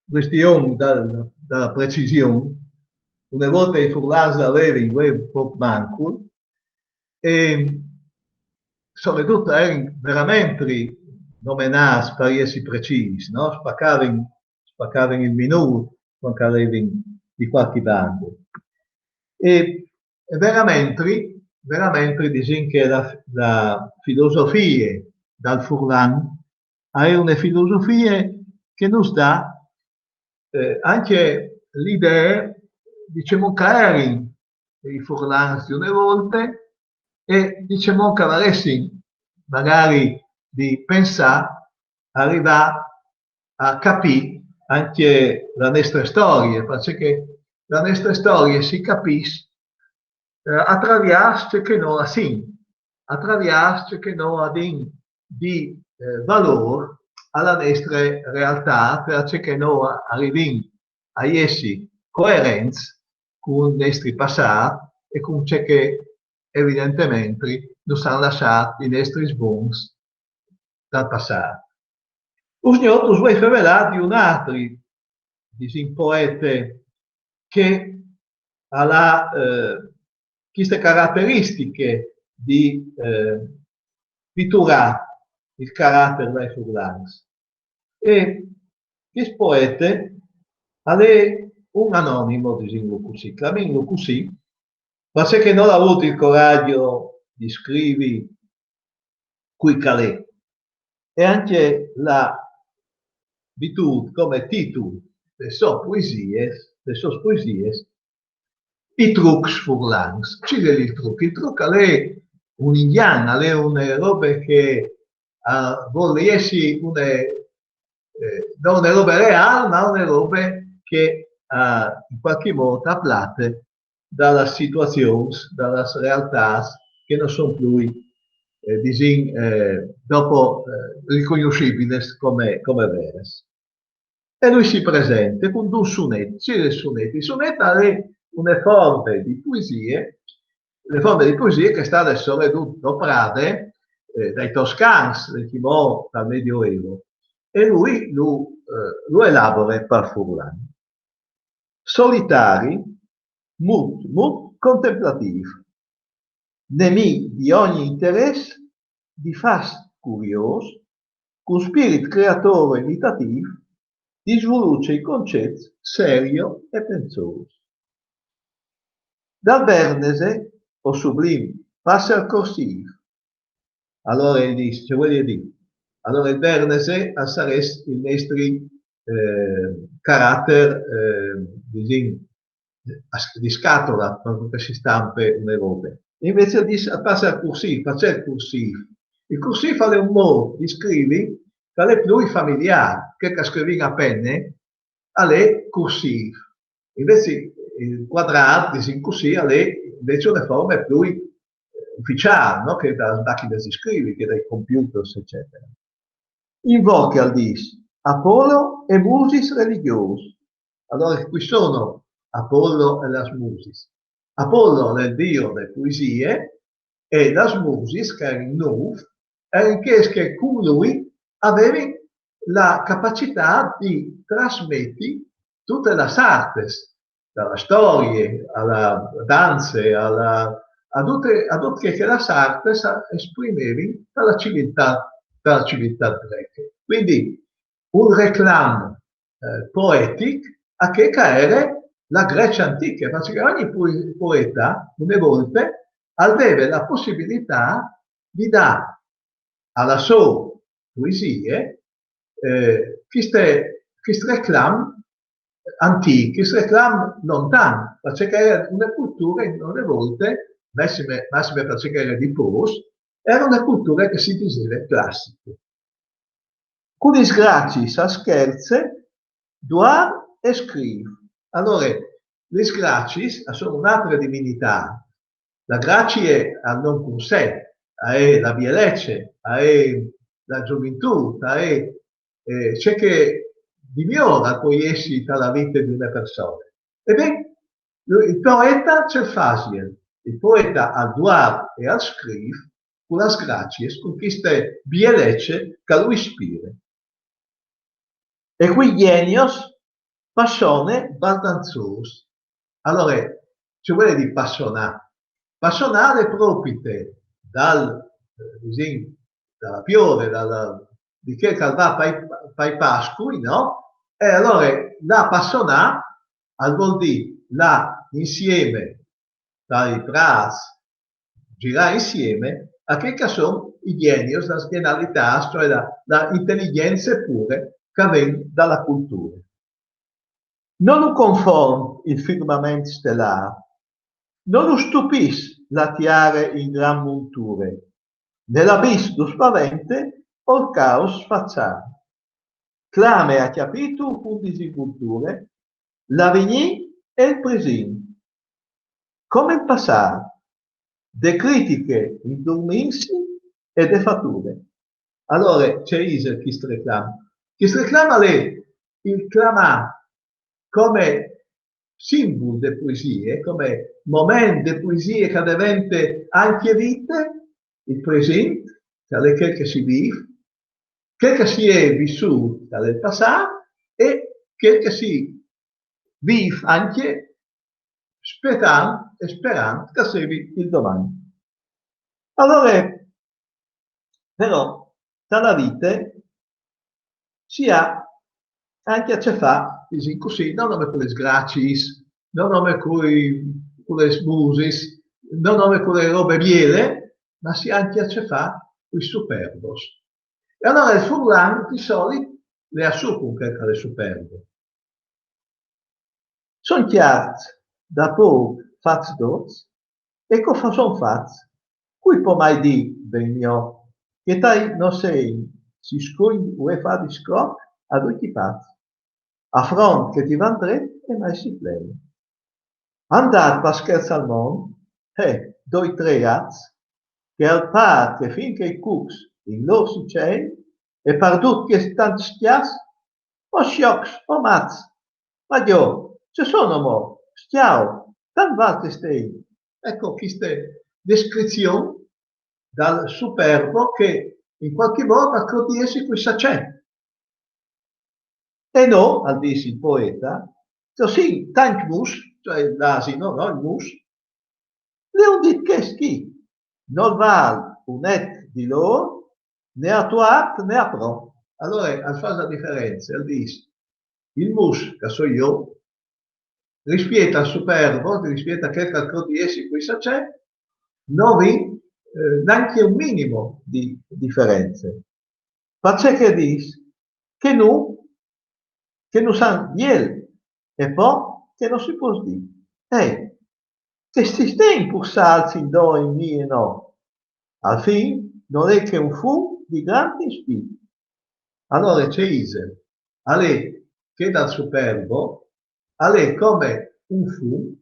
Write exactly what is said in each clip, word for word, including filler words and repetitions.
question da, da precision, une volte i furlans a levin, un pôc mancul, e soredut a erin veramentri nomenâts par jessi precîs, no? Spacavin, spacavin il minût, cuant che a levin di cualchi bande. E, e veramentri, veramentri disìn che la, la filosofie dal furlan a è une filosofie che nus dà, eh, ancje la idee, disìn, che a erin i furlans di une volte e, disìn, che a varessin magari di pensâ, rivâ a capî ancje la nestre storie, parcè che la nestre storie si capìs, eh, a traviers ce che nô a sin, a traviers ce che nô a din di, eh, valôr a la nestre realtât, a ce che nô a rivìn a jessi coerents cul nestri passât e cun ce che evidentementri nus àn lassât i nestris bons dal passât. Usgnot us vuei fevelâ di un altri, disìn, poete che al à, eh, cheste carateristiche di, eh, piturâ il carater dai furlans. E chest poete al è un anonimo, disìnlu cussì, clamìnlu cussì, parcè che nol à vût il coragjo di scrivi cui che al è. E ancje al à vitût come titul des sôs poesiis, des sôs poesiis, I trucs furlans. Ce isal il truc? Il truc al è un ingan, al è une robe che, eh, al vûl jessi une, eh, no une robe reâl, ma une robe che, eh, in cualchi mût e plate da las situazions, da las realtâts che no son plui, eh, disìn, eh, dopo, eh, ricognoscibiles come, come veres. E lui si presente cun doi sunets. Ce isal il sunet? Il sunet al è une forme di poesie, une forme di poesie che e je stade soredut doprade, eh, dai toscans, disìn, dal Medioevo. E lui lu, eh, lu elabore par furlan. Solitari, mût, mût contemplatîf, nemì di ogni interès, di fat curiôs, cun spirit creatôr e meditatîf, disvoluce i concets serio e pensôs. Dal Bernese, o sublim, passe al Corsîf. Alore al dîs, ce vuelial dî? Alore il Bernese al sarès il nestri, eh, carater, eh, disìn, a s-, di scatola, cuant che si stampe une robe. E invezit al dîs, al passe al Cursîf, parcè il Cursîf? Il Cursîf al è un mût di scrivi che al è plui familiâr, chel che a scrivìn a pene al è cursîf. Invezit il cuadrât, disìn cussì, al è invezit une forme plui, eh, uficiâl, no? Che da, da chê che si scrive, che dai computers, eccetera. Invoche, al dîs, Apollo e musis religjôs. Alore, cui sono Apollo e las musis? Apollo al è il dio de poesie e las musis, che a erin nûf, a erin chês che cun lui a vevin la capacitât di trasmeti dutis las arts, da la storie a la danze, a la, a dute, a dut ce che las arts a esprimevin da la civiltât, da la civiltât greche. Cuindi un reclam, eh, poetic a chê che e jere la Grecie antiche, parcè che ogni poe-, poete, une volte, al veve la pussibilitât di dâ a la sô poesie, eh, cheste, chest reclam antîc, chest reclam lontan, parcè che e jere une culture, une volte, massime, massime parcè che e jere di pôs, e jere une culture che si diseve classiche. Cu lis graciis al scherze, duar e scrîf. Alore, lis graciis a son une altre divinitât. La gracie al non cun se, a è la bielece, a è la zoventût, a è, eh, ce che di miôr al pues jessi ta la vite di une persone. E ben, il poete ce fasial, il poete al duar e al scrîf cu las graciis, cu cheste bielece che lu ispire. E cui genios Passone baldanzôs. Alore, ce vûl dî passonâ? Passonâ al è propite dal, eh, disìn, da la piove, da la, di chel che al va pai, pai pascui, no? E alore lâ a passonâ al vûl dî lâ insiemi tai prâts, girâ insiemi a chei che a son i genios, las genialitâts, cioè la, la inteligjence pure che a ven da la culture. No lu confont il firmament stelâr, no lu stupìs la tiare in gran munture, ne l'abìs lu spavente o il caos fa zâr. Clame a cjapîtu cun disinvolture l'avignî e il presint. Come il passât, de critiche indurmìnsi e de fature. Alore, ce isal chist reclam? Chist reclam al è il clamâ come simbul de poesie, come moment de poesie che al devente ancje vite, il presint, che al è chel che si vîf, chel che si è vissût, che al è il passât, e chel che si vîf ancje spietant e sperant che al sevi il doman. Alore, però, ta la vite si à ancje a ce fâ, disìn cussì, no nome cu lis graciis, no nome cui, cu lis musis, no nome cu lis robis bielis, ma si à ancje a ce fâ cui superbos. E alore il furlan di solit al è assù cun chel che al è superbo. Son cjarts da pôc fats dots, e co fa-, son fats, cui pò mai dî ben gno, che tai no segn si scogn vuê fâ di scroc a ducj i pats, a front che ti van dret e mai si plen. Andât par scherç al mont, eh, doi trê ats, che al pâr che fin che i cucs in lôr si cen, e pardut chescj tant scjaçs, o scjocs, o mats, ma jo, ce sono mo, scjau, tant val che stei. Eco, cheste descrizion dal superbo che in cualchi mût al crôt di jessi cui sacè. E nô, al dîs il poeta, che o sin tancj mus, cioè l'asin, no, il mus, al è un dit chest chi, nol vâl un et di lôr, ne a tuart ne a pro. Alore al fâs la diference, al dîs, il mus, che o soi jo, rispiet al superbo, rispiet a chel che al crôt di jessi cui sacè, no vin, eh, nancje un minimo di diference. Parcè che al dîs che nô, che nô o sin biei, e po che no si pues dî. Eh, che si sten pur salts indoi, mi e no. Al fin nol è che un fum di grant inspît. Alore ce isal? Al è che dal superbo, al è come un fum,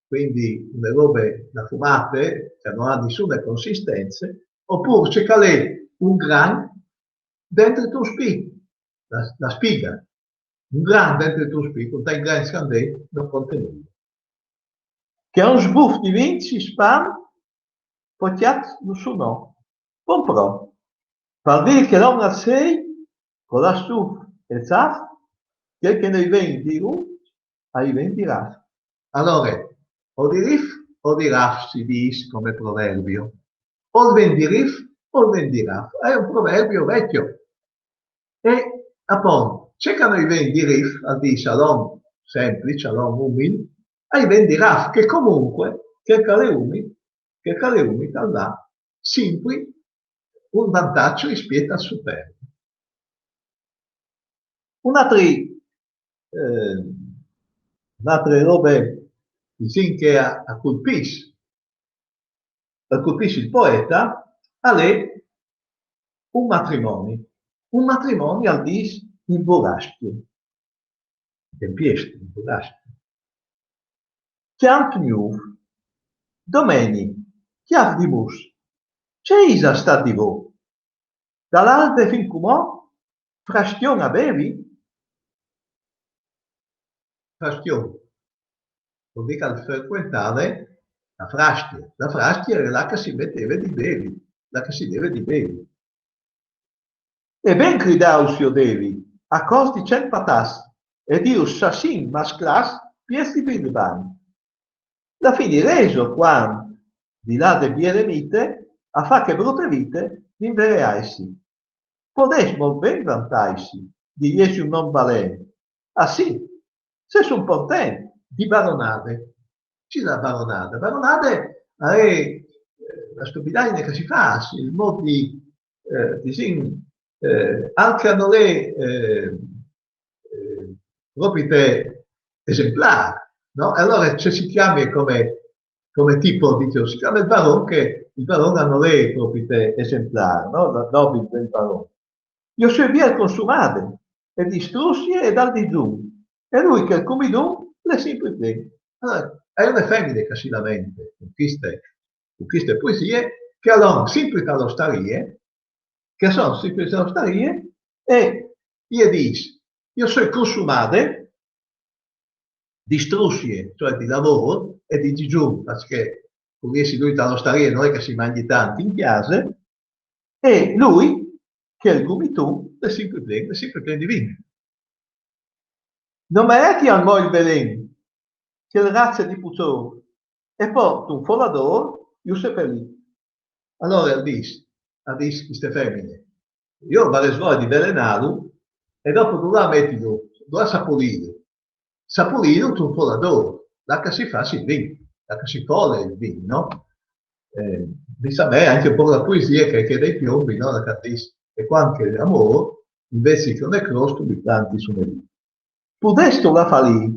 cuindi une robe, une fumate, che no à nissune consistence, opûr ce che al è un gran dentri un spît, la, la spiga. Un gran dentri un spît, cun tancj grans che a 'nd è, no conte nuie. Che un sbuf di vint si spant, po cjat lu sunò. Bon pro. Par vî che l'om al sei, co la stuf e zaf, chel che no i ven di ruf, a i ven di raf. Alore, o di rif o di raf si dîs come proverbio. O al ven di rif, o al ven di raf. Al è un proverbio vecjo. E apont, ce che no i ven di rif, al dîs, a l'om sempliç, a l'om umil, a i ven di raf, che comunque, chel che al è umil, chel che al è umil al dà simpri un vantaç rispiet al superbo. Un altri, eh, une altre robe, disìn, che a, a culpìs, a culpìs il poeta, al è un matrimoni. Un matrimoni al dîs in burascjo. Tempieste, in burascjo. Cjant gnûf. Domeni, cjâf di mus. Ce isal stât di vot? Dal albe fin cumò, frastion a bevi? Frastion. Vûl dî che al frecuentave la frascje. La frascje e je là che si meteve di bevi, là che si deve di bevi. E ben, cridau, si odevi, a cost di cent patâts. e di us sassin masclâts piêts di birban. La finirêso cuant, di là de bieremite, a fâ chê brute vite d'invereaisi. Podês molto ben vantâsi di jessi un om valent. Ah sì, sês un potent di baronade. Cos'è la baronade? Baronade al è, eh, la stupidaine che si fâs, il mot di, eh, disìn, eh, alc che nol è, eh, eh, propite esemplâr, no? E alore ce si clamie come, come tipo, disìn, si clame il baron, che il baron nol è propite esemplâr, no? Nobil il baron. Jo soi biel consumade, e distrusie e dal disun, e lui che al cumidun al è simpri plen. Alore, e je une femine che si lamentìn cun cheste, cun cheste poesie, che a son simpri ta la ostarie, che a son simpri ta la ostarie, e jê e dîs: jo soi consumade, distrusie, cioè di lavôr, e di disun, parcè che cuant che si è ta la ostarie nol è che si mangji tant in cjase, e lui, che al cumidun al è simpri plen, al è simpri plen di vin. No me jeti amò il velen, che al raze di puçôr, e po tun foladôr ju sepelì. Alore al dîs, al dîs cheste femine: jo o varès voie di velenâlu, e dopo dulà metilu, dulà sapulîlu? Sapulîlu tun foladôr, là che si fâs il vin, là che si fole il vin, no? Eh, disìn ancje un pôc la poesie che, che dai piombi, no? Là che al dîs: e cuant che l'amôr, invezit che une crôs, tu mi plantis une vin. Podêstu lâ a falî,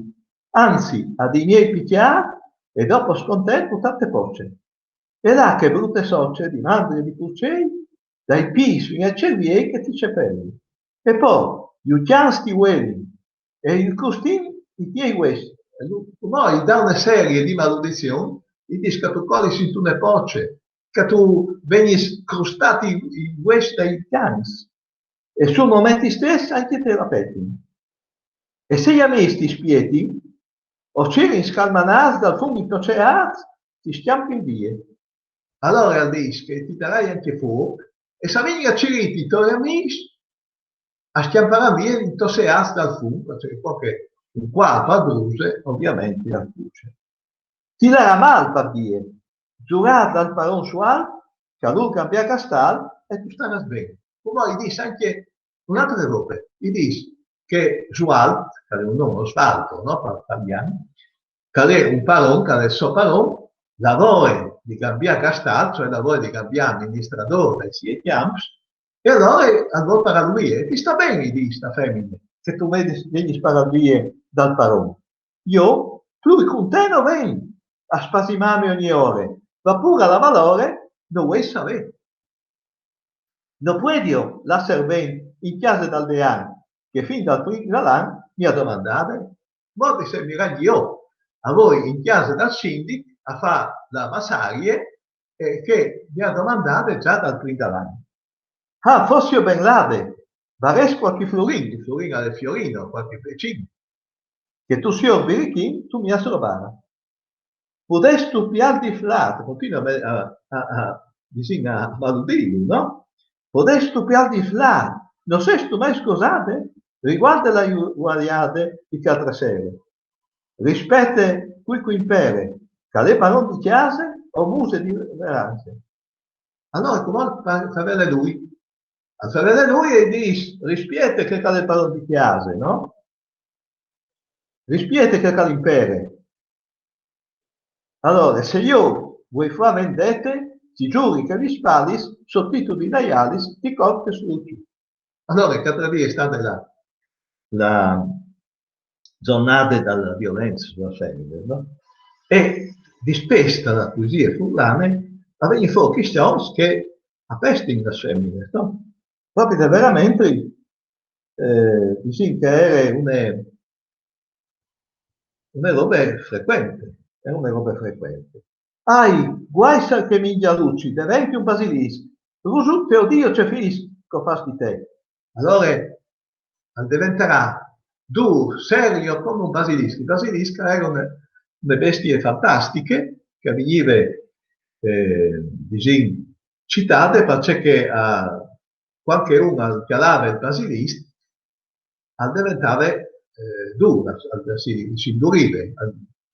anzit, a dî miei picjât, e dopo scontent purtâ te poce. E là chê brute soce di mandri e di purcei, dai pîts fin ai cerviei che ti sepelin. E po ju cjans ti vuelin, e ju crustin i tiei vues. E lu, cumò i da une serie di maludizions, i dîs che tu colis intune poce, che tu vegnis crustât i, i vues dai cjans. E sul moment istès ancje te la petin. E se i amîs ti spietin, o cirins scalmanâts dal fum intosseâts, ti scjampin vie. Alore al dîs che ti darai ancje fûc, e se a vegnin a cirîti i tiei amîs, a scjamparan vie intosseâts dal fum, parcè che cuant che un cuarp al bruse, ovviamente al cuce. Ti larà mâl par vie, zurât dal paron Sualt, che al vûl cambiâ castâl, e tu starâs ben. Cumò i dîs ancje une altre robe, i dîs che Sualt, che al è un non, Osvaldo, no? Par talian, che al è un paron, che al è so paron, al à voie di cambiâ castâl, cioè al à voie di cambiâ aministradôr dai siei cjamps, e alore al vûl parâ lui, e ti sta ben, i dîs, sta femine, che tu vegnis, vegnis parât vie dal paron. Jo plui cun te no ven a spasimâmi ogni ore, va pûr a lavâ l'ore, no vuei savê. No puedio lâ servent in cjase dal dean, che fin dal prin dal an mi à domandade, mo di se mi rangji jo a voi in cjase dal sindic a fâ la massarie, eh, che mi à domandade za dal prin dal an. Ah, fosio ben lade, varès cualchi florin, il florin al è fiorino, cualchi flecin, che tu, siôr birichin, tu mi âs robade. Podêstu piâl di flât, al continue a, a, a, a, disìn, a maludîlu, no? Podêstu piâl di flât, no sêstu mai scosade? Rivuarde la ju-, vuariade di chê altre sere. Rispiete cui che al impere, che al è paron di cjase o muse di verance. Alore, cumò al fa-, al fevele lui. Al fevele lui e i dîs: rispiete chel che al è paron di cjase, no? Rispiete chel che al impere. Alore, se jo vuei fâ vendete, ti zuri che lis spalis, sot titul di naialis, ti colpi e sfruti. Alore, chê altre dì e je stade la, la zornade de violence su lis feminis, no? E dispès de poesiis furlanis, a vegnin fûr chistions che a pestin lis feminis, no? Propit veramentri, eh, disìn che e jere une, une robe frecuente, e jere une robe frecuente. Ahi, guai se al che mingia luci, deventi un basilisc, rusute, o Diu, ce fis, che o fâs di te. Alore al deventarà dûr, serio, come un basilisc. Il basilisc al jere une, une bestie fantastiche, che al vignive, eh, disìn, citade, parcè che, eh, cuant che un al cjalave il basilisc, al deventave eh, dura, si, si indurive,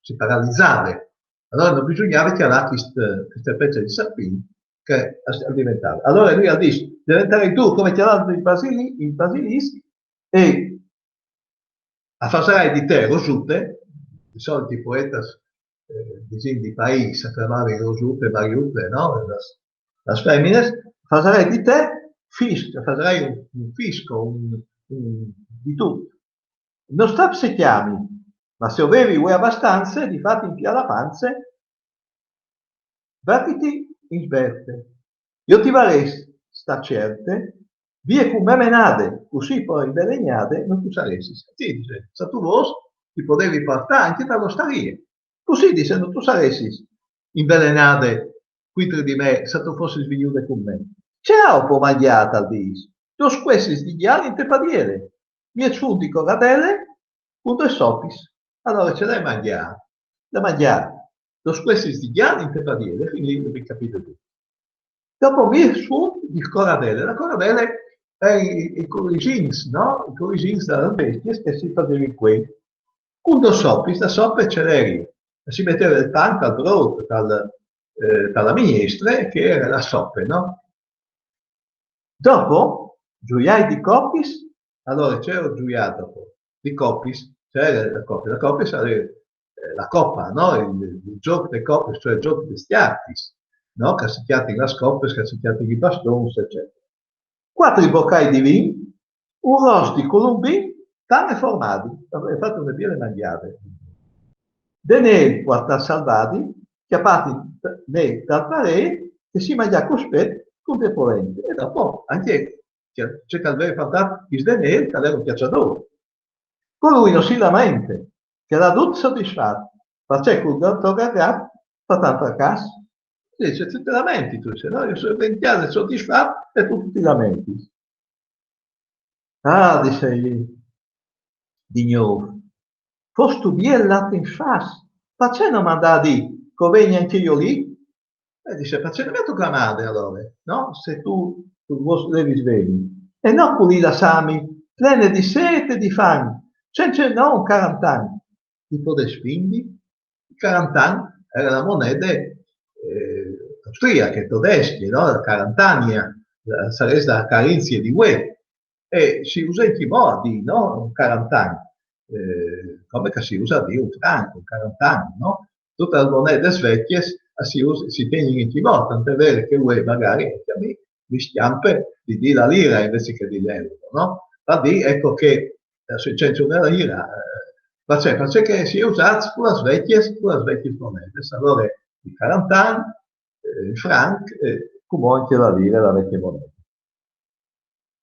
si paralizave. Alore no bisugnave cjalâ chest, cheste pece di sapin che al diventave. Alore lui al dîs: «Deventarei dûr come cjalâ il basili-, il basilisc e a fasarai di te rosute», di solit i poetis, eh, disìn, di paîs, a clamavin rosute, mariute, no? Las, las feminis, «fasarai di te fisc, fasarai un, un fisco, un, un, di dut. No sta se cjami, ma se o vevi vuê abastanze di fâti impiâ la panze, varditi in sverte. Jo ti varès, sta certe, vie cun me menade, cussì po invelegnade no tu saressis.» Sì, dîs, se tu vûs, ti podevi puartâ ancje te ostarie. Cussì, dîs, no tu saressis invelenade cuintri di me, se tu fossis vignude cun me. «Ce aio po mangjât?» al dîs. «Dôs cuessis di gjal inte padiele, miez funt di coradele, cun dôs sopis.» Alore ce le ai mangjât? Le ai mangjât dôs cuessis di gjal inte padiele, fin li o vin capît dut. Dopo miez funt di coradele. La coradele e je i, i corisins, no? I corisins des bestiis che si fasevin cuei. Cun dôs sopis, la sope ce jere? Si meteve il pan tal brôt, tal, eh, ta la mignestre, che e jere la sope, no? Dopo, zuiâi di copis, alore ce aio zuiât dopo? Di copis, ce jere la copis? La copis e jere, eh, la copa, no? Il, il zûc des copis, cioè il zûc des cjartis, no? Che si cjatin las copis, che si cjatin i bastons, eccetera. Cuatri bocâi di vin, un rost di culumbin, pan e formadi. E je fate une biele mangjade. Denêr puartât salvadi, cjapât in, ne tal parêr, che si mangjà cuspet cun de polente. E dopo ancje ce, ce che al veve fatât il denêr, che al jere un cjaçadôr. Colui no si lamentì, che al à dut sodisfat, parcè che cul to gargat fâ tant fracàs. Dîs: «Ce ti lamentistu?» Dîs: «No, jo o soi ben cjase sodisfat e tu ti lamentis.» «Ah», dîs jê, di gnûf, «fostu biel là in fas, parcè no mandâ a dî che o vegni ancje jo li?» E dîs: «Parcè no mi âstu clamade alore, no? Se tu, tu vûs, levis veni. E no culì lassâmi plene di sêt e di fam, cence no un carantan di podê spindi.» Il carantan e jere la monede, eh, austriache, todescje, no? La carantania, la, sarès la Carinzie di vuê. E si use ancjemò a dî, no? Un carantan, eh, come che si use a dî un franc, un carantan, no? Dutis lis monedes vecjes, eh, si use, si tegnin ancjemò, tant'al è vêr che vuê magari ancje a mi mi scjampe di dî la lire invezit che di l'euro, no? Par dî, eco, che, eh, se cence une lire, eh, parcè, parcè che si è usât cu lis vecjis, cu lis vecjis monedes. Alore il carantan, eh, il franc, eh, cumò ancje la lire, la vecje monede.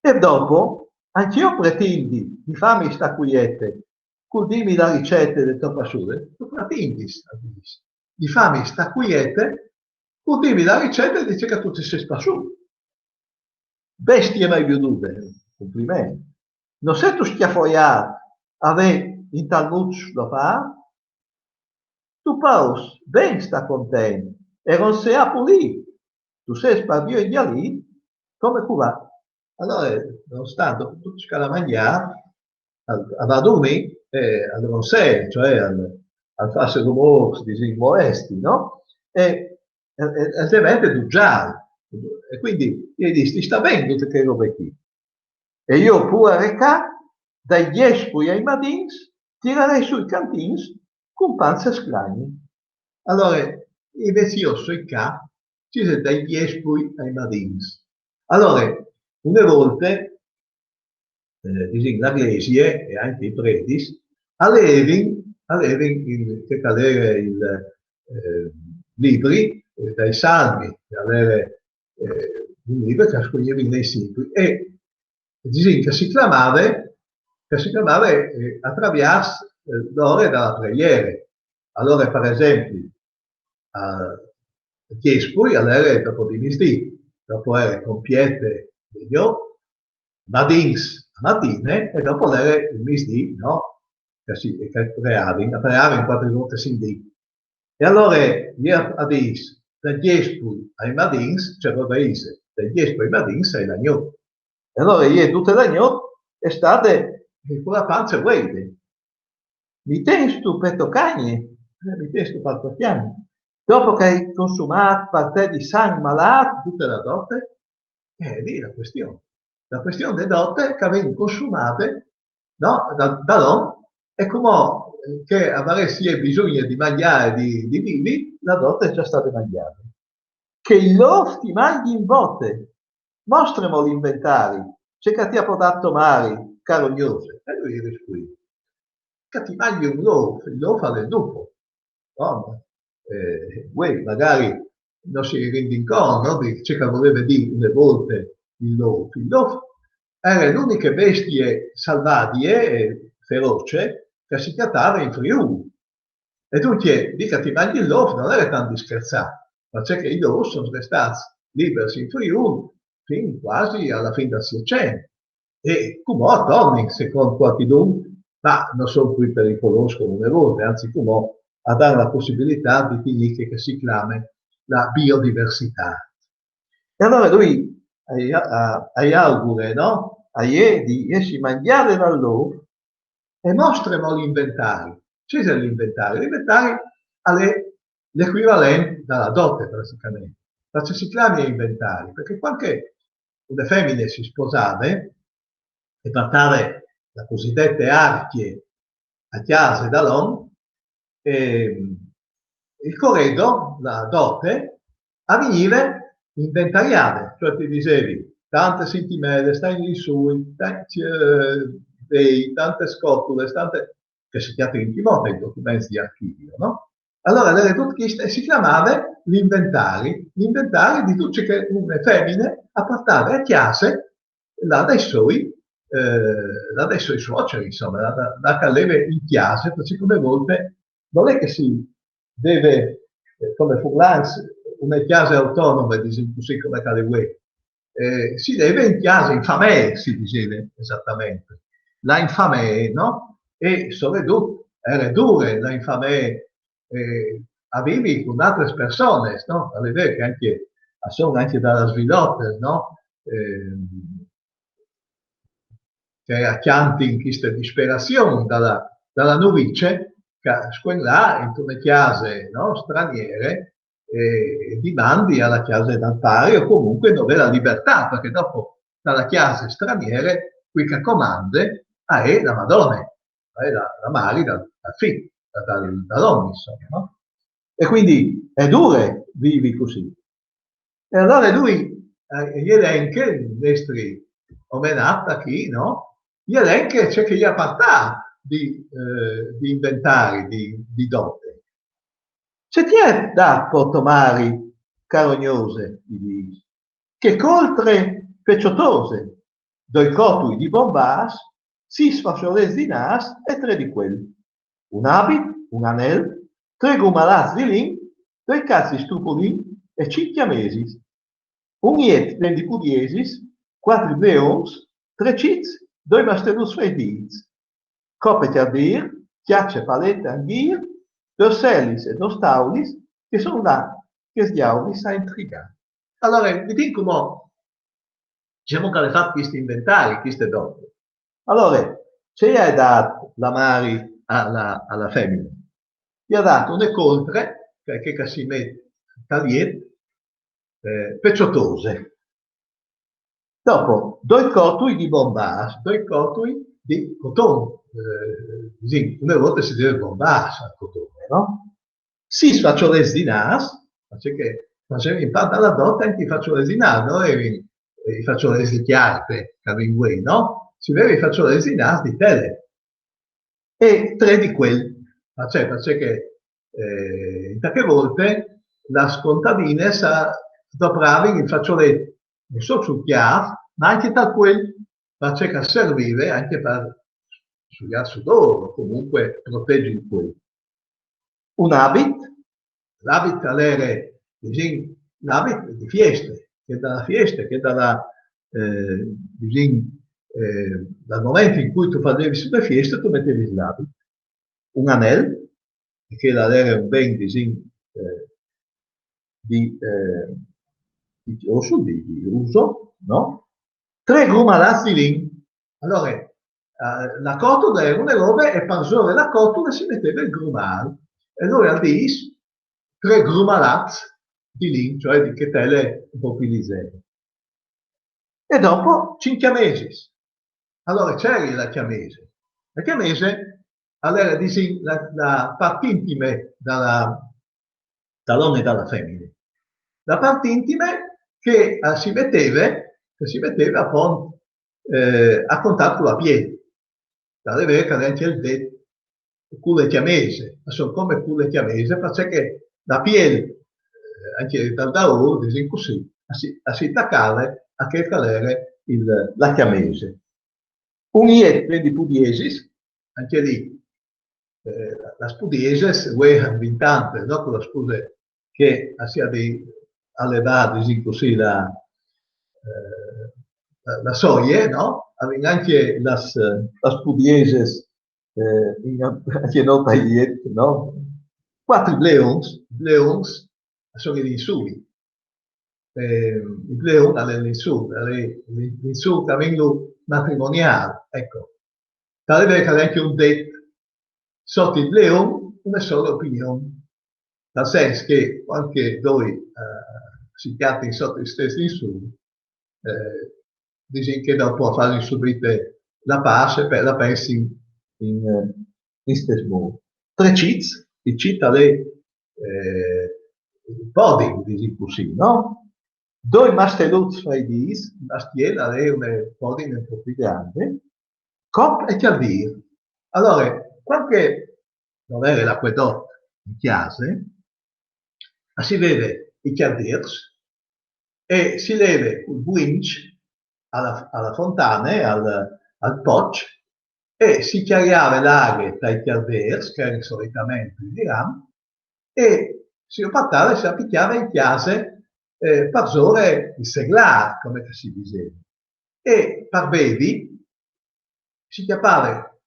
E dopo, ancje jo pretindi di fâmi stâ cuiete, cul dîmi la ricete de tô passude, tu pretindis, al dîs, di fâmi stâ cuiete, cul dîmi la ricete di ce che tu ti sês passût. Bestie mai viodude, cumpliment. No sêstu scjafoiât a vê in tal mût slofât? Tu pôs ben stâ content e ronzeâ pulît, tu sês par viodi lì come cuvât. Alore, nonostant dut ce che al à mangjât, al, al va a durmî, eh, al ronzee, cioè al, al fâs rumôrs, disìn, molescj, no? E, e, e al devente dut zâl. E cuindi i dîs: «Ti sta ben dute chê robe chi?» E jo pûr a recâ, dai gjespui ai madins, tirarei sù i cantins cun panze sclagni. Alore, invezit jo o soi ca, cise dai gjespui ai madins. Alore, une volte, eh, disìn, la glesie e ancje i predis a levin, a levin il, ce che al jere il, eh, libri, eh, dai salmi, che al jere, eh, un libri che a scuegnevin i simpri, e disìn che si clamave, che si clamave, eh, a traviers, eh, la ore de preiere. Alore, par esempli, a gjespui al jere dopo di misdì, dopo e jere compiete de gnot, madins a matine, e dopo al jere il misdì, no? Che si, che a preiavin, a preiavin cuatri voltis in dì. E alore jê a dîs, dai gjespui ai madins, cioè, al veve dite, dai gjespui ai madins e je la gnot. E alore jê dute la gnot e je stade, eh, cu la panze vueide. Mi tenstu pe to cagne, eh, mi tenstu par to cagne. Dopo che hai consumât par te di sang malât dute la dote, eh, lì la question. La question de dote che a ven consumade, no? Da, da l'om, e cumò, eh, che a varès jê bisugne di mangjâ e di, di vivi, la dote e je stade mangjade. Che i lôf ti mangjin vote, mostremo l'inventari, ce che ti à pordât to mari, caro Gnose. E lui i rispuint: che ti mangji un lôf, il lôf al è dopo. No? Eh, vuê magari no si rindin cont, no, di ce che al voleve dî une volte il lôf. Il lôf e jere la uniche bestie salvadie e feroce che si cjatave in Friûl. E duncje, dî che ti mangji il lôf nol jere tant di scherzâ, parcè che i lôfs a son restâts libers in Friûl fin cuasi a la fin dal Sietcent. E cumò a tornin, secont cualchidun, ma no son plui pericolôs come une volte, anzit cumò a dan la pussibilitât di tignî chel che si clame la biodiversitât. E alore lui a, a, a augure, no? A jê di jessi mangjade dal lôf, e mostremo l'inventari. Ce isal l'inventari? L'inventari al è l'ecuivalent da la dote, praticamente. Ma ce si clame inventari? Parcè che cuant che une femine si sposave e puartave la cusidete arcje a cjase da l'om, ehm, il coredo, la dote, a vignive inventariade, cioè ti disevi, tante sintimele, stanti sui, tanti, eh, vei, tante scotule, tante, che si cjatin ancjemò tai documents di archivio, no? Alore, al jere dut chest e si clamave l'inventari, l'inventari di dut ce che une femine a puartave a cjase là dai soi, eh, là dai soi suoceri, insome, là, là, là che al leve in cjase, parcè che une volte nol è che si leve, eh, come furlans, une cjase autonome, disìn cussì, come che al è vuê. Eh, si leve in cjase, in famee, si diseve esatamente. Là in famee, no? E soredut, e jere dure, là in famee, eh, a vivi cun altris personis, no? Al è vêr che ancje, a son ancje da las vilotis, no? Ehm, che a cjantin cheste disperazion da la, da la nuvice, che a scuen lâ intune cjase, no, straniere, e, e dimandi a la cjase dal pari, o comuncue no vê la libertât, parcè che dopo da la cjase straniere, cui che a comande, a è la madone, a è la, la mari dal, dal fi, da, da, da l'om, insome, no? E cuindi e je dure vivi cussì. E alore lui, eh, i elenche, il nestri omenât chi, no? I elenche ce che i à puartât di, eh, di inventari, di, di dote. Ce ti è dât po to mari, caro Gnose, i dîs, chê coltre peciotose, doi cotui di bon vâs, sîs façolets di nâs e trê di cuel. Un abit, un anel, trê grumalâts di lin, doi cats di stupulin e cinc cjamesis. Un jet plen di pudiesis, cuatri bleons, trê cits, doi masteluts fai dîts. Cope cjardîr, cjace, palet, anghîr, dôs selis e dôs taulis, che a son là che i diaulis a intrigâ. Alore, viodìn cumò, disìn, che al è fat chest inventari, cheste dote. Alore, ce i à dât la mari a la, a la femine? I à dât une coltre, che, che, che si met tal jet, eh, peciotose. Dopo, doi cotui di bon vâs, doi cotui di coton, eh, sì, une volte si diseve bon vâs al coton, no? Sîs façolets di nâs, parcè che a fasevin part da la dote ancje i façolets di nâs, no? E i, i façolets di cjarte, che a vin vuê, no? Si veve i façolets di nâs di tele. E trê di cuel, parcè, parcè che, eh, in chê volte las contadines a dopravin il façolet no sôl sul cjâf, ma ancje tal cuel, parcè che al servive ancje par suiâ sudôr, o comuncue protezi il cuel. Un abit, l'abit al jere, disìn, l'abit di fieste, chel da la fieste, chel da la, eh, disìn, eh, dal moment in cui tu fasevis une fieste, tu metevis l'abit. Un anel, che al jere un ben, disìn, eh, di, eh, di cjossu, di, di uso, no? Trê grumalâts di lin. Alore, La, la cotule jere une robe e parsore la cotule si meteve il grumâl. E alore al dîs, tre grumalâts di lin, cioè di chetele un pôc plui lizere. E dopo, cinc cjamesis. Alore, ce jere la cjamese? La cjamese, alore, disìn, la, la part intime da la, da l'om e da la femine. La part intime che, eh, si meteve, che si meteve apont, eh, a contât cu la piel. Tal è vêr che al è ancje il det cu le cjamese, ma a son come cu le cjamese, parcè che la piel, eh, ancje dal daûr, disìn cussì, a si, a si tacave a chel che al jere il, la cjamese. Un jet plen di pudiesis, ancje li, eh, las pudieses, vuê a 'nd vin tantes, no? Cu la scuse che a si à di alevâ, disìn cussì, la, eh, la, la soie, no? A vin ancje las, eh, las pudieses, eh, in, ancje no tai jet, no? Cuatri bleons, bleons, a son i linsûi. Eh, il bleon al è il linsûl, al è il linsûl che a vin lu matrimoniâl, eco. Tal è vêr che al è ancje un det, sot il bleon une sole opinion. Tal sens che cuant che doi, eh, si cjatin sot il stes linsûl, eh, disìn che dopo a fasin subite la pâs e pe-, la pensin in, eh, in stes mût. Tre cits, il cit al è, eh, il podin, disìn cussì, no? Doi masteluts fra i dîs, il mastiel al è une podine un pôc plui grande, cop e cjaldîr. Alore, cuant che no veve l'acuedot in cjase, a si veve i cjaldîrs e si leve cul buinç a la, a la fontane, al, al poç, e si cjariave la aghe tai cjaldîrs, che a jerin solitamente di ram, e si lu puartave, si lu picjave in cjase, eh, parsore il seglâr, come che si diseve. E par bevi si cjapave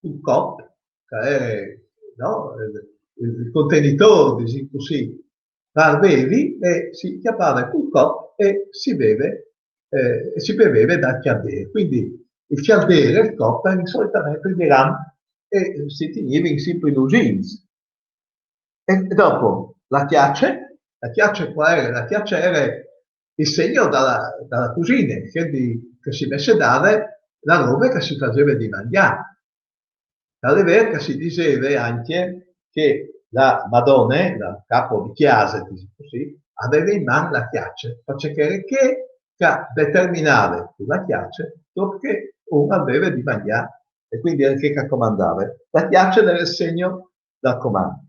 cul cop, che al jere, no, il, il, il contenitôr, disìn cussì, par bevi, e si cjapave cul cop e si veve, eh, e si beveve dal cjaldîr. Cuindi il cjaldîr e il cop a jerin solitamente di ram e si tignivin simpri lusins. E dopo la cjace, la cjace cuâl e jere? La cjace e jere il segn da la, da la cusine, che di, che si messedave la robe che si faseve di mangjâ. Tal è vêr che si diseve ancje che la madone, la capo di cjase, disìn cussì, a veve in man la cjace, parcè che e jere chê che a determinave cu la cjace ciò che un al veve di mangjâ, e cuindi e jere chê che a comandave. La cjace e jere il segn dal comant.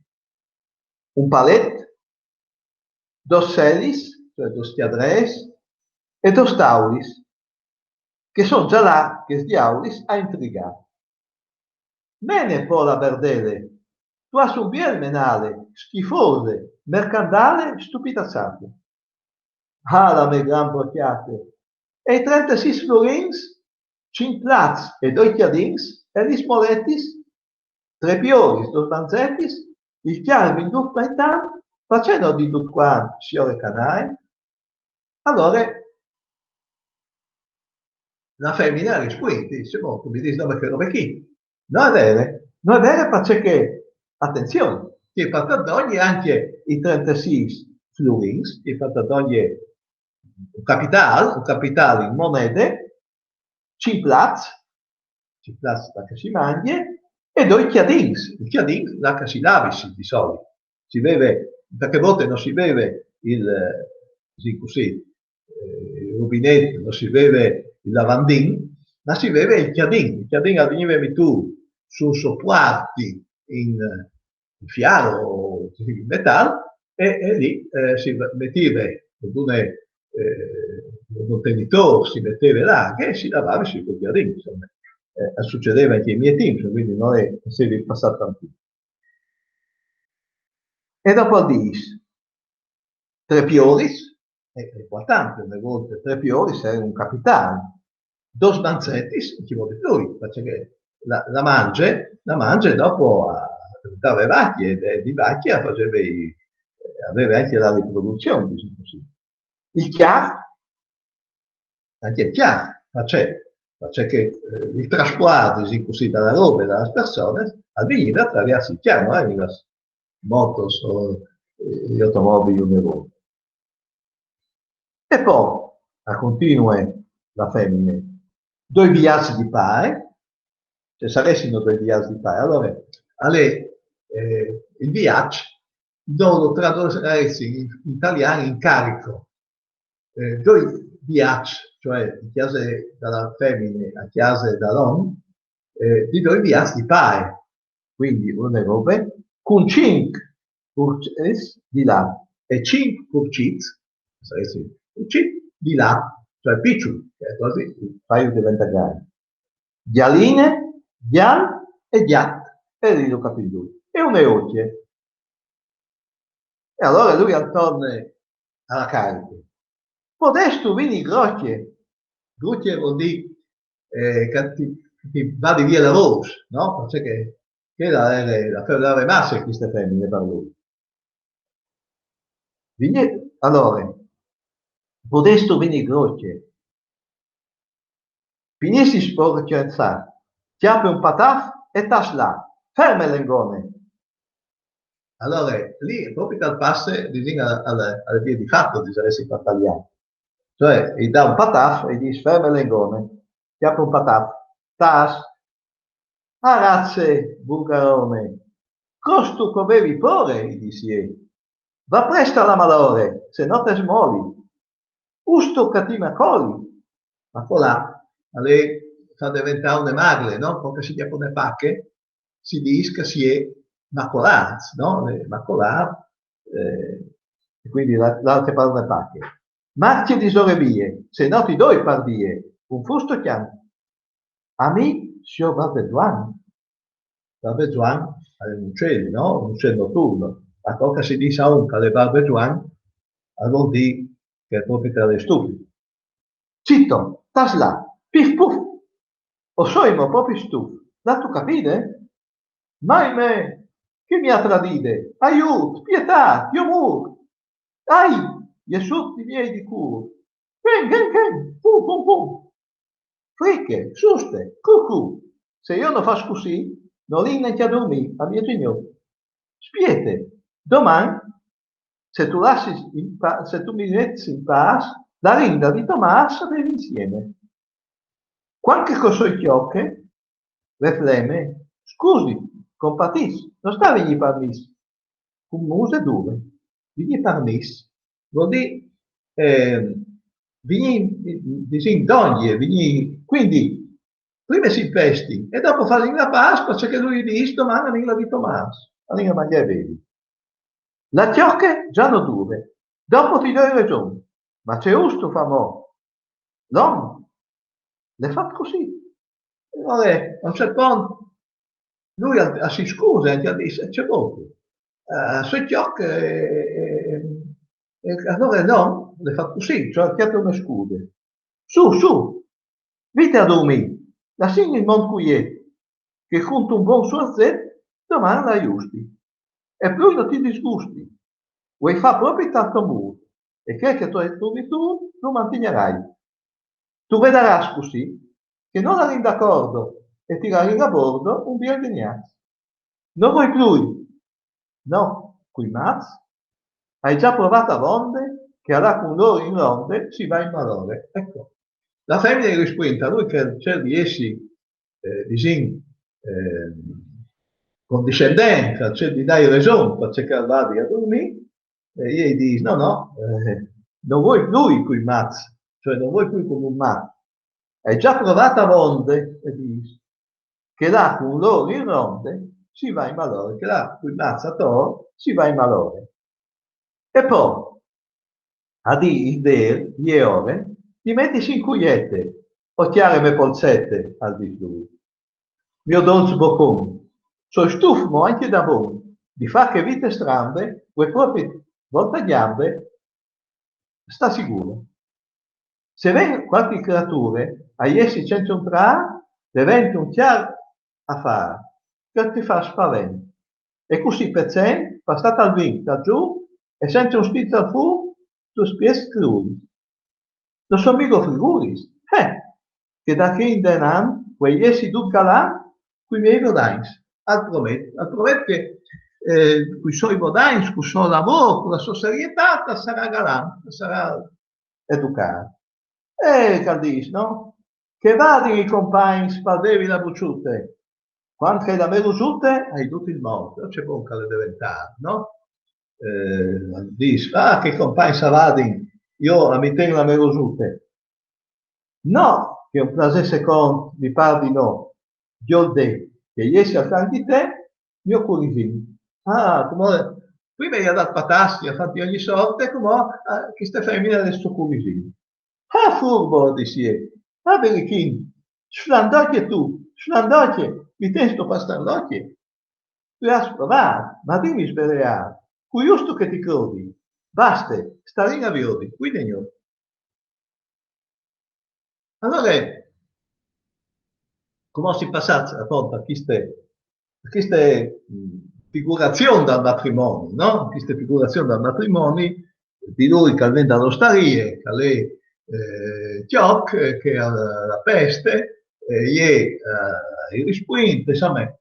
Un palet, dôs selis, cioè dôs cjadrêts, e dôs taulis, che a son za là chês diaulis a intrigâ. Mene po la berdele, tu âs un biel menâle, schifose, mercandale, stupitaçate. Ah, la mê gran brocjate! E i trentesîs florins? Cinc plats e doi cjadins e lis moletis? Tre pioris, dôs banzetis, il cjar vindût par intant, parcè no dî dut cuant, siore Canaie? Alore la femine e rispuint, dîs: "Bon, tu mi dîs nome chê robe chi." No je vere, no je vere parcè che, atenzion, ti ai fat dongje ancje i trentesîs florins, ti ai fat dongje un capitâl, un capitâl in monede, cinc plats, cinc plats là che si mangje, e doi cjadins, il cjadin là che si lavisi di solit. Si veve, in chê volte no si veve il, eh, sì, cussì, eh, il rubinet, no si veve il lavandin, ma si veve il cjadin. Il cjadin al vignive metût sul sopuart in, in fiâr o in metâl, e, e li, eh, si metive intun, eh, un contenitôr, si metive la aghe e si lavave sù cul cjadin, insome. Eh, al sucedeve ancje ai miei timps, cuindi no je, no je passât tant timp. E dopo al dîs: tre pioris, e, e cuatante, une volte tre pioris e jere un capitâl. Dôs banzetis, ancjemò di plui, parcè che la, la mangje, la mangje dopo a, a dave vacje, e di vacje a faseve i, a veve ancje la riproduzion, disìn cussì. Il cjâf, ancje il cjâf, ma ce, Parcè che eh, il trasport, disìn cussì, da la roba e da las personas al vigniva a traviers il cjan, no? Las motos o eh, i automobili, un e l'oter. E po, a continue la femine, doi viaçs di pare, se saressino doi viaçs di pare, alore, al è eh, il viaç, no lo tradusaressìn in, in talian incarico, eh, doi viaçs, cioè di cjase da la femine a cjase da l'om, eh, di doi viaçs di pare, quindi un e robe, cun cinc purcets di là e cinc purcits, saressero purcits, di là, cioè piçul, che al è cuasi, il paio diventa grant. Gjaline, gjal e gjat, e lì lu capìn ducj. E une ocje. E alore lui al torne a la cariche. Podêstu vignî grocje? Grocje al vûl dî eh, che ti, ti va di vie la vôs, no? Parcè che, che la, la, la, la masse queste femine par lui. Vignî, alore, podêstu vignî grocje? Finìs di sporcjaçâ, cjape un pataf e tàs là. Ferme, lengone! Alore, lì propit al passe, disìn, al, al, al vie di fato, disaressìn par talian. Cioè, i dà un pataf e i dîs: ferme, lengone, cjape un pataf, tàs. Arace, burgarone, crostu che o vevi pôre, i dîs jê. Va prest a la malore, se no te smoli. Ustu che ti macoli. Macolâ, al è fâ deventâ une magle, no? Cuant che si cjape une pache, si dîs che si è macolâts, no? Eh, macolâ, eh, e cuindi la, la cjapâ une pache. Marcje disore vie, se no ti doi par die, un fusto cjan. A mi, siôr Barbe Zuan. Barbe Zuan al è un ucel, no? Un ucel noturno. Ma cuant che si dîs a un che al è Barbe Zuan, al vûl dî che al è propit stufit. Cito, tàs là, pif puf! O soi mo propit stuf, l'âstu capide? Mai me, chi mi à tradide? Aiût, pietât, jo mûr! Ai, i è sù i miei di cûr! Chen, chen, chen, pum, pum, pum! Friche, suste, cu, cu! Se jo no fâs cussì, no lin nancje a durmî a miezinoç. Spiete, doman, se tu lassis in pa-, se tu mi letis in pâs, la rinda di Tomâs a vêvi insieme. Cuant che o soi cjoche, refleme, scusi, compatìs, no sta vignî par mîs. Cun muse dure. Vignî par mîs al vûl dî, eh, vignî, disìn, dongje, vignî, cuindi, prime si impestin e dopo fasìn la pâs, parcè che lui al dîs: doman anìn là di Tomâs, anìn a mangjâ e bevi. La cjoche za no dure, dopo ti doi reson, ma ce ûstu fâ mo? L'om al è fat cussì. E alore, a un ciert pont, lui al, al si scuse, al dîs: ce vûstu? Eh, o soi cjoc, eh, eh, eh, alore no, al è fat cussì, cioè, al cjate une scuse. Sù, sù, vite a durmî, lassìn il mont cuiet, che cuntun bon suerzet doman la justi. E plui no ti disgusti. O ai fat propit tal to mût, e chel che tu âs prumissût lu mantignarai. Tu vedarâs cussì che no larìn d'acordo e ti larìn a bordo un biel gniaç. No vuei plui? No, cui mats? Ai za provât avonde che a lâ cun lôr in ronde si va in malore. Eco. La femine i rispuint a lui che al cîr di jessi, eh, disìn, eh, condiscendent, al cîr di dâi reson, parcè che al vadi a durmî, e jê i dîs: no, no, eh, no vuei plui cui mats, cioè no vuei plui cun un mat. Ai za provât avonde, e dîs, che a lâ cun lôr in ronde si va in malore, che a lâ cui mats ator si va in malore. E po, a dì il vêr, e je ore, ti metis in cuiete, o cjare me polcete, al dîs lui. Mio dolç bocon, o soi stuf mo ancje da bon, di fâ chê vite strambe, vuei propit voltâ gjambe, sta sigure. Se ven cualchi creature a jessi cence un trâ, devente un cjar afâr, che ti fâs spavent. E cussì pe cent, passât al vint, al zûc, e cence un spiç al fûc, tu spiets cruri. No son mighe friguris. Eh! che da chi indenant vuei jessi dut galant cui miei vodagns. Al promet, al promet che eh, cui soi vodagns, cul so lavôr, cu la so serietât, al sarà galant, al sarà educât. E che al dîs, no? Che vadin i compagns par bevi la buçute, cuant che la melosute a è dut il mont. Oh, ce bon che al è deventât, no? Eh, al dîs, ah, che i compagns a vadin, jo a mi ten la melosute. No, che un plasê secont, mi pâr di no. Joi dì che jessi al fianc di te, gno curisin. Ah, cumò, prime i à dât pataçs, i à fat di ogni sorte, cumò ah, cheste femine al è il so curisin. Ah, furbo, al dîs jê, ah, birichin, sflandocje tu, sflandocje, mi tenstu par starlocje. Tu âs provât, ma dimi, sbeleât, cui ûstu che ti crodi? Baste, starìn a viodi, cui di gnot. Alore, cumò si passàs apont a cheste, a cheste mm, figurazion dal matrimoni, no? Cheste figurazion dal matrimoni, di lui che al ven da la ostarie, che al è eh, cjoc, eh, che al, al peste, e jê eh, i rispuint, insome,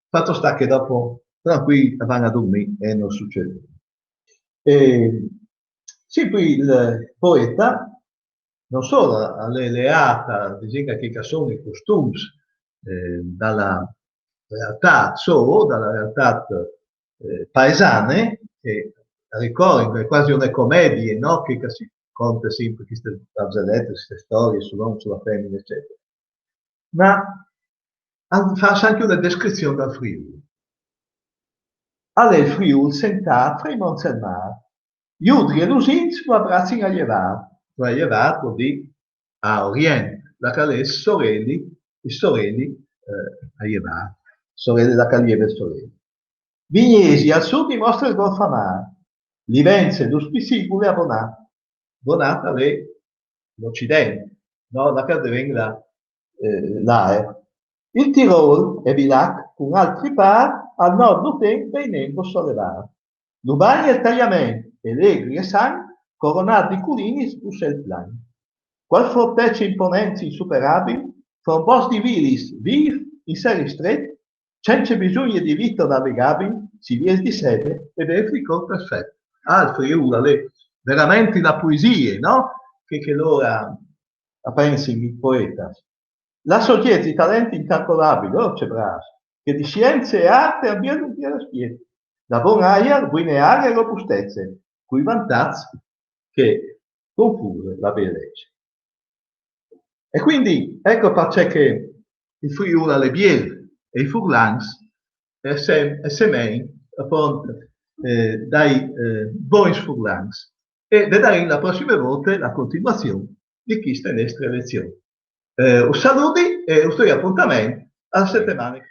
fato sta che dopo trancuîi a van a durmî e no sucêt. E, sì, cui il poeta no sôl al è leât a, disìn, a chei che a son i costums eh, da la realtât sô, da la realtât eh, paesane, che a ricorin, al è cuasi une comedie, no? Che, che si conte simpri chestis barzeletis, chestis storiis sul om, su la femine, ecetare. Ma al fâs ancje une descrizion dal Friûl. Al è il Friûl sentât fra i monts e il mâr. Judri e lusins lu abraçin a jevât, cioè a jevât al vûl dî a orient, là che al è il soreli, il soreli eh, a jevât, soreli, là che al jeve il soreli. Vignesie al sud i mostre il golf amâr, Livenze lu spiçigule a Bonât. Bonât al è l'ocident, no? Là che al devent la, eh, l'Aer. Il Tirôl e Vilac cun altris pârs al nord lu ten dai nembos solevâts. Lu bagn e il Taiament, e legri e san, coronât di culinis lu cêl plan. Cuâl fortece imponent, insuperabil, fra un bosc di vilis vîf in sè ristret, cence bisugne di vito navigabil, si vies di sede e vêf il cor perfet. Ah, il Friûl al è verementri la puesie, no? Che, che lôr a pensin i poetas. La sogjeç di talent incalcolabil, oh, ce brâfs, che di sience e art a àn biel un biel aspiet, la bon aiar, buine arie e robustece, cui vantaçs che confûr la bielece. E cuindi eco parcè che il Friûl al è biel e i furlans e sem, e semein apont eh, dai eh, bogns furlans. E vedarìn la prossime volte la continuazion di cheste nestre lezion. Eh, us saludi e us doi apontament a la setemane che